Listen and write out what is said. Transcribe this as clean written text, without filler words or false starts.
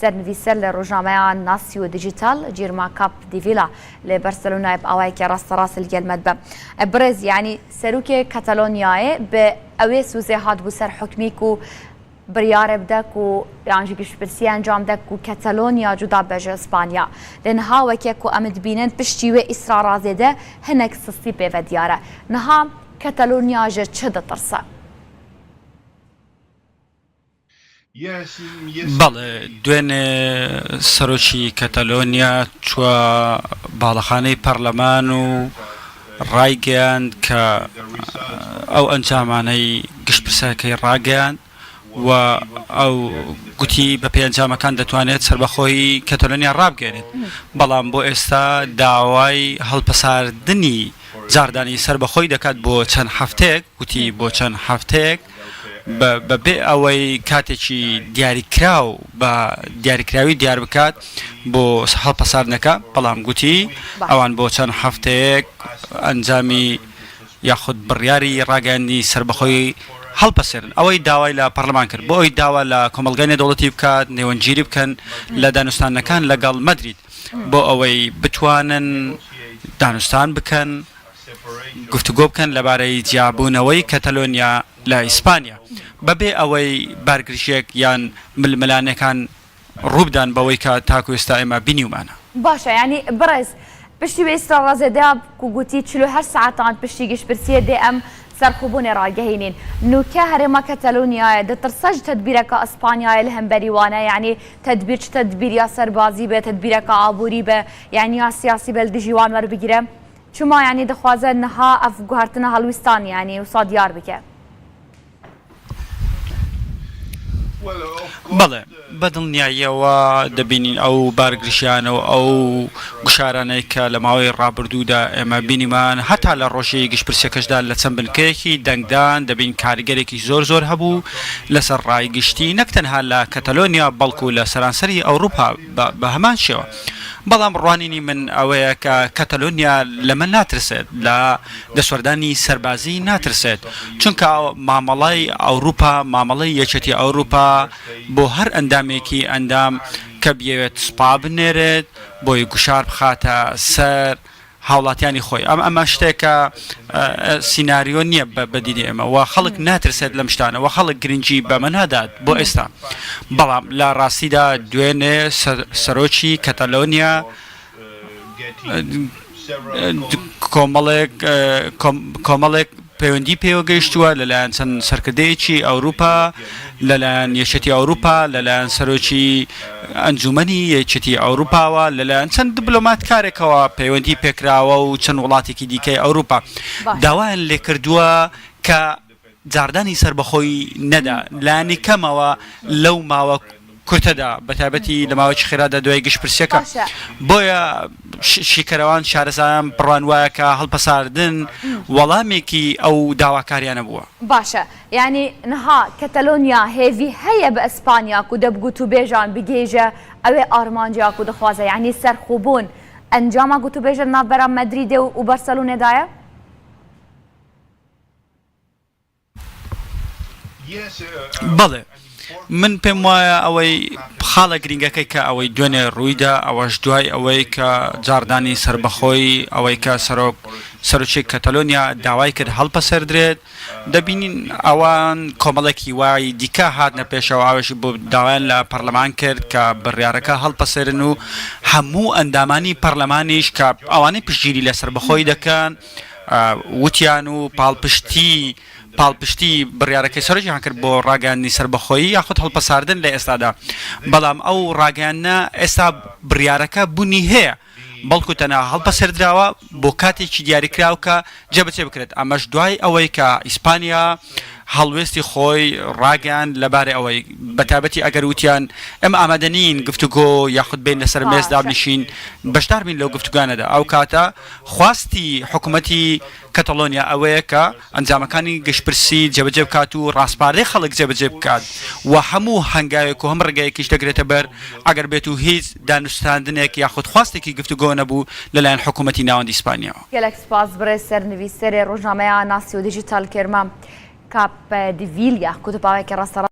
سەرنڤیسەر لە ڕۆژنامەیا ناسیۆ دیجیتال جیرما کاپ دیڤیلا لە بەرسەلۆنای ب ئاوایەکی ڕاستەڕاست لگەل مەد بە بڕێز یانی سەروکێ کەتەلۆنیایێ ب ئەوێ سوزێ هات بوو سەر حوکمی کو بڕیارێ بدە کو یان ژی گشتپرسی ئەنجام دە کو کەتەلۆنیا جودا بە ژ ئسپانیا لێ نها وەکێ کو ئەم دبینن پشتی وێ ئیسرارا زێدە هنەک سستی پێ ڤە دیارە نها کەتەلۆنیا ژ چ دترسە؟ بەڵێ، دوێنێ سەرۆکی کەتەلۆنیا چووە باڵەخانەی پەرلەمان و ڕایگەیاند کە ئەو ئەنجامانەی گشتپرسەکەی ڕاگەیاند و ئەو گوتی بەپێی ئەنجامەکان دەتوانێت سەربەخۆیی کەتەلۆنیا ڕابگەیەنێت، بەڵام بۆ ئێستا داوای هەڵپەساردنی جاڕدانی سەربەخۆی دەکات بۆ چەند هەفتەیەک، گوتی بۆ چەند هەفتەیەک بە بێ ئەوەی کاتێکی دیاریکراو بە دیاریکراوی دیار بکات بۆ هەڵپەساردنەکە، بەڵام گوتی ئەوان بۆ چەند هەفتەیەک ئەنجامی یاخود بڕیاری ڕاگەیاندنی سەربەخۆی هەڵپەسێرن. ئەوەی داوای لە پەرلەمان کرد بۆ ئەوەی داوا لە کۆمەڵگای نێودەوڵەتی بکات نێوەندگیری بکەن لە دانوستاندنەکان لەگەڵ مەدرید بۆ ئەوەی بتوانن دانوستان بکەن گفتوگۆ بکەن لەبارەی جیابوونەوەی کەتەلۆنیا لە ئیسپانیا بەبێ ئەوەی بارگرژییەک یان ململانێکان ڕووبدان بەوەی کە تاکو ئێستا ئێمە بینیومانە. باشە یانی بەڕێز پشتی وێ ئیسرا ڕازێدە کو گوتی 48 ساعەتان پشتی گشتپرسیە دێ ئەم سەرخوبونێ ڕاگەهینین نوکە هەرێما کەتەلۆنیایە دترسە ژ تەدبیرەکا ئسپانیایە لە هەمبەری وانە یانی تەدبیر چ تەدبیر یا سەربازی بێ تەدبیرەکا ئابوری بێ یانی یا سیاسی بێ لە دژی وان وەربگیرێ چما یانی دخوازە نها ئەف گوهەرتنە هەڵویستان یانی وسا دیار بکێ. بەڵێ، بە دڵنیاییەوە دەبینین ئەو بارگرژیانە و ئەو گوشارانەی کە لە ماوەی ڕابردوودا ئێمە بینیمان، هەتا لە ڕۆژی گشتپرسییەکەشدا لە چەند بنکەیەکی دەنگدان دەبین کاریگەرێکی زۆر زۆر هەبوو لەسەر ڕای گشتی نەک تەنها لە کەتەلۆنیا بەڵکو لە سەرانسەری ئەوروپا بە هەمان شێوە. بەڵام ڕوانینی من ئەوەیە کە کەتەلۆنیا لەمە ناترسێت، لە دەستوەردانی سەربازی ناترسێت، چونکە مامەڵەی ئەوروپا، مامەڵەی یەکێتی ئەوروپا بۆ هەر ئەندامێکی ئەندام کە بیەوێت سوپا بنێرێت بۆی گوشار بخاتە سەر هاوڵاتیانی خۆی، ئەم ئەمە شتێکە سیناریۆ نییە بە دیدی ئێمە و خەڵک ناترسێت لەم شتانە و خەڵک گرنگی بەمە نادات بۆ ئێستا، بەڵام لە ڕاستیدا دوێنێ سەرۆکی کەتەلۆنیا کۆمەڵێک کۆمەڵێک پەیوەندی پێوە گەیشتووە لەلایەن چەند سەرکردەیەکی ئەوروپا، لەلایەن یەکێتی ئەوروپا، لەلایەن سەرۆکی ئەنجوومەنی یەکێتی ئەوروپاوە، لەلایەن چەند دبلۆماتکارێکەوە پەیوەندی پێکراوە و چەند وڵاتێکی دیکەی ئەوروپا داوایان لێکردووە کە جاڕدانی سەربەخۆیی نەدا، لانی کەمەوە لەو ماوە کورتەدا، بەتایبەتی لە ماوەیەکی خێرادا دوای گشتپرسییەکە. بۆیە شیکەرەوان، شارەزایان بڕوان وایە کە هەڵپەساردن وەڵامێکی ئەو داواکارییانە بووە. باشە یانی نها کەتەلۆنیا هێڤی هەیە بە ئسپانیا کو دەب گوتوبێژان بگێژە ئەوێ ئارمانجیا کو دخوازە یانی سەرخوبوون ئەنجاما گوتوبێژە ناڤبەرا مەدریدێ و بەرسەلونێ دایە؟ بەڵێ من پێم وایە ئەوەی خاڵە گرنگەکەی کە ئەوەی دوێنێ ڕوویدا ئەوەش دوای ئەوەی کە جاڕدانی سەربەخۆی ئەوەی کە سەرۆک سەرۆکی کەتەلۆنیا داوای کرد هەڵپەسێردرێت دەبینین ئەوان کۆمەڵێکی وای دیکە هاتنە پێشەوە ئاوێشی بۆ داوایان لە پەرلەمان کرد کە بڕیارەکە هەڵپەسێرن و هەموو ئەندامانی پەرلەمانیش کە ئەوانەی پشتگیری لە سەربەخۆی دەکەن وتیان و پاڵپشتی پاڵپشتی بڕیارەکەی سەرۆکیان کرد بۆ ڕاگەیاندنی سەربەخۆیی یاخود هەڵپەساردن لە ئێستادا، بەڵام ئەو ڕاگەیاندنە ئێستا بڕیارەکە بونی هەیە بەڵکو تەنها هەڵپەسێردراوە بۆ کاتێکی دیاریکراو کە جێبەجێ بکرێت، ئەمەش دوای ئەوەی کە ئیسپانیا هەڵوێستی خۆی ڕاگەیاند لەبارەی ئەوەی بەتایبەتی ئەگەر وتیان ئێمە ئامادە نین گفتوگۆ یاخود بێین لەسەر مێز دابنیشین بەشدار بین لەو گفتوگانەدا ئەو کاتە خواستی حکومەتی کەتەڵۆنیا ئەوەیە کە ئەنجامەکانی گشتپرسی جێبەجێ بکات و ڕاسپاردەی خەڵک جێبەجێ بکات و هەموو هەنگاوێک و هەموو ڕێگایەکیش دەگرێتە بەر ئەگەر بێت و هیچ دانوستاندنێک یاخود خواستێکی گفتوگۆ نەبوو لەلایەن حکومەتی ناوەندی ئیسپانیاوە. گەلەک سپاس بڕێز سەرنویسەرێ ڕۆژنامەیا ناسیۆ دیجیتال کێرما کاپدیڤیلیا کوتوپاوێکێ ڕاستەڕاست.